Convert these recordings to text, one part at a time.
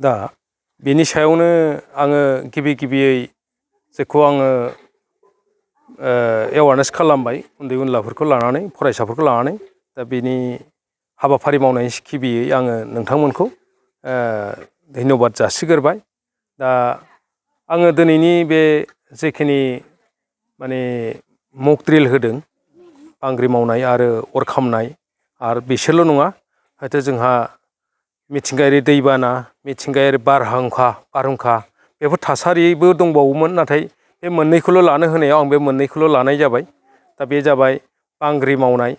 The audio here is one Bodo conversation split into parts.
दा बेनि सायावनो आङो गिबियै जेखौ आङो एवारनेस खालामबाय उन्दै उनलाफोरखौ लानानै फरायसाफोरखौ लानानै दा बेनि हाबाफारि मावनायनि गिबियै आङो नोंथांमोनखौ धन्यबाद जासिग्रोबाय। दा आङो दिनैनि बे जेखिनि माने मक ड्रिल होदों बांग्रि मावनाय आरो अर खामनाय आरो बिसोरल' नङा हयथ' जोंहा मिथिंगायारि दैबाना मिथिंगायारि बारहुंखा बेफोर थासारिबो दंबावोमोन नाथाय बे मोननैखौल' लानो होनायाव आं बे मोननैखौल' लानाय जाबाय। दा बे जाबाय बांग्रि मावनाय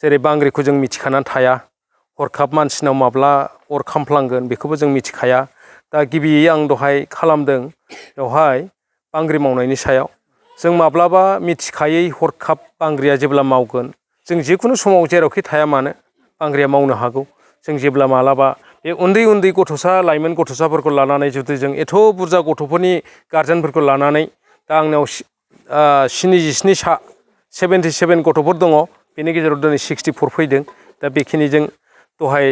जेरै बांग्रिखौ जों मिथिखानानै थाया हरखाब मानसिनाव माब्ला अर खामफ्लांगोन बेखौबो जों मिथिखाया। दा गिबियै आं दहाय खालामदों बेवहाय बांग्रि मावनायनि सायाव जों माब्लाबा मिथिखायै हरखाब बांग्रिया जेब्ला मावगोन जों जिखुनु समाव जेरावखि थाया मानो बांग्रिया मावनो हागौ। जों जेब्ला मालाबा बे उन्दै गथ'सा लाइमोन गथ'साफोरखौ लानानै जुदि जों एथ' बुरजा गथ'फोरनि गारजेनफोरखौ लानानै दा आंनाव 77 गथ'फोर दङ बेनि गेजेराव दिनै 64 फैदों। दा बेखिनिजों दहाय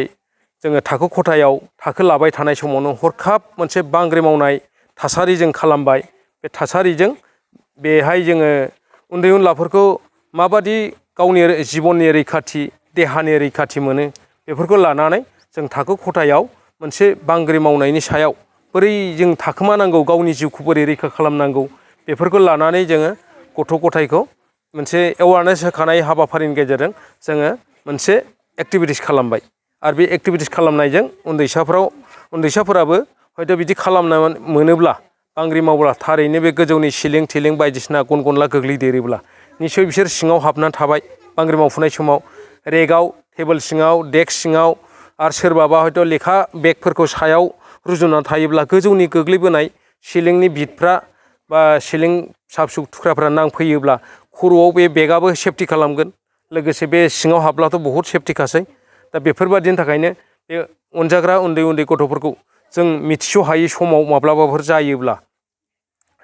जोङो थाखो खथायाव थाखो लाबाय थानाय समावनो हरखाब मोनसे बांग्रि मावनाय थासारि जों खालामबाय। बे थासारिजों बेहाय जोङो उन्दै उनलाफोरखौ माबादि गावनि जिबननि रैखाथि देहानि रैखाथि मोनो बेफोरखौ लानानै जों थाखो खथायाव मोनसे बांग्रि मावनायनि सायाव बोरै जों थाखोमानांगौ गावनि जिउखौ बोरै रैखा खालामनांगौ बेफोरखौ लानानै जोङो गथ' गथायखौ मोनसे एवारनेस होखानाय हाबाफारिनि गेजेरजों जोङो मोनसे एक्टिभिटिस खालामबाय। आरो बे एक्टिभिटिस खालामनायजों उन्दैसाफोराबो हयथ' बिदि खालामनो मोनोब्ला बांग्रि मावब्ला थारैनो बे गोजौनि सिलिं थिलिं बायदिसिना गनगनला गोग्लैदेरोब्ला निसय बिसोर सिङाव हाबनानै थाबाय बांग्रि मावफुनाय समाव रेगाव टेबोल सिङाव डेस्क सिङाव आरो सोरबाबा हयथ' लेखा बेगफोरखौ सायाव रुजुनानै थायोब्ला गोजौनि गोग्लैबोनाय सिलिंनि बिटफ्रा बा सिलिं फिसा फिसौ थुख्राफ्रा नांफैयोब्ला खर'आव बे बेगआबो सेफटि खालामगोन लोगोसे बे सिङाव हाबब्लाथ' बहुद सेफटिखासै। दा बेफोरबादिनि थाखायनो बे अनजाग्रा उन्दै गथ'फोरखौ जों मिथिस' हायै समाव माब्लाबाफोर जायोब्ला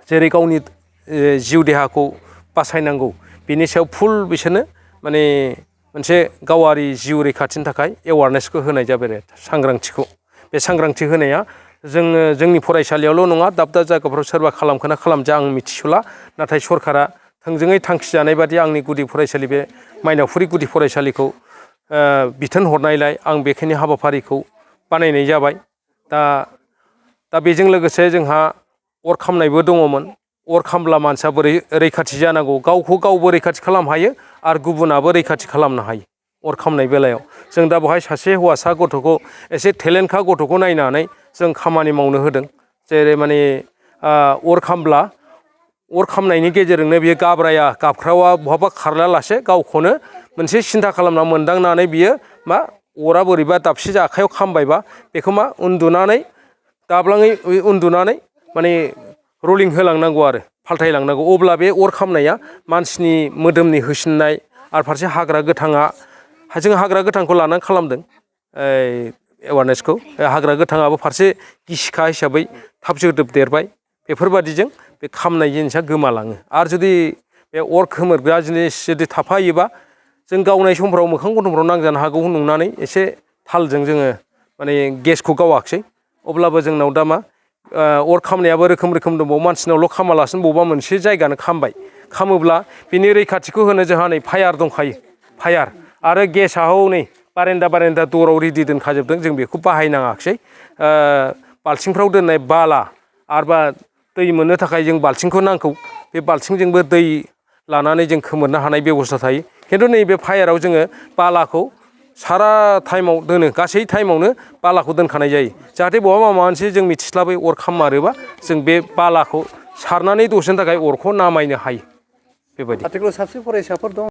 जेरै गावनि जिउ देहाखौ बासायनांगौ बिनि सायाव फुल बिसोरनो माने मोनसे गावारि जिउ रैखाथिनि थाखाय एवारनेसखौ होनाय जाबाय आरो सांग्रांथिखौ। बे सांग्रांथि होनाया जोङो जोंनि फरायसालियावल' नङा दाब जायगाफ्राव सोरबा खालामखोना खालामजा आं मिथिस'ला नाथाय सरकारा थोंजोङै थांखि जानाय बादि आंनि गुदि फरायसालि बे मायनावफुरि गुदि फरायसालिखौ बिथोन हरनायलाय आं बेखिनि हाबाफारिखौ बानायनाय जाबाय। दा बेजों लोगोसे जोंहा अर खामनायबो दङमोन। अर खामब्ला मानसिया बोरै रैखाथि जानांगौ गावखौ गावबो रैखाथि खालामनो हायो आरो गुबुनाबो रैखाथि खालामनो हायो अर खामनाय बेलायाव। जों दा बेवहाय सासे हौवासा गथ'खौ एसे टेलेन्टखा गथ'खौ नायनानै जों खामानि मावनो होदों। जेरै माने अर खामनायनि गेजेरजोंनो बियो गाब्राया गाबख्रावा बहाबा खारलायालासे गावखौनो मोनसे सिन्था खालामना मोनदांनानै बियो मा अरा बोरैबा दाबसे आखाइयाव खामबायबा बेखौ मा उन्दुनानै दाब्लाङै उन्दुनानै माने रलिं होलांनांगौ आरो फाल्थायलांनांगौ अब्ला बे अर खामनाया मानसिनि मोदोमनि होसिननाय आरो फारसे हाग्रा गोथाङा जों हाग्रा गोथांखौ लानानै खालामदों एवारनेसखौ। हाग्रा गोथाङाबो फारसे गिसिखा हिसाबै थाब जोदोब देरबाय बेफोरबादिजों बे खामनाय जिनिसा गोमालाङो। आरो जुदि बे अर खोमोरग्रा जिनिस जुदि थाफायोबा जों गावनाय समफ्राव मोखां गन्थंफ्राव नांजानो हागौ नंनानै एसे थालजों जोङो माने गेसखौ गावाखिसै। अब्लाबो जोंनाव दा मा अर खामनायाबो रोखोम दंबावो मानसिनावल' खामालासिनो बबेबा मोनसे जायगानो खामबाय खामोब्ला बिनि रैखाथिखौ होनो जोंहा नै फायार दंखायो फायार आरो गेसआ हनै बारेन्दा दराव रेडि दोनखाजोबदों जों बेखौ बाहायनाङाखिसै। बाल्थिंफ्राव दोननाय बाला आरोबा दै मोननो थाखाय जों बाल्थिंखौ नांगौ बे बाल्थिंजोंबो दै लानानै जों खोमोरनो हानाय बेबस्था थायो। खिन्थु नैबे फायाराव जोङो बालाखौ सारा टाइमाव दोनो गासै टाइमावनो बालाखौ दोनखानाय जायो जाहाथे बहाबा माबा मोनसे जों मिथिस्लाबै अर खाममारोबा जों बे बालाखौ सारनानै दसेनि थाखाय अरखौ नामायनो हायो बेबायदि। आथिखालाव साबसे फरायसाफोर दं।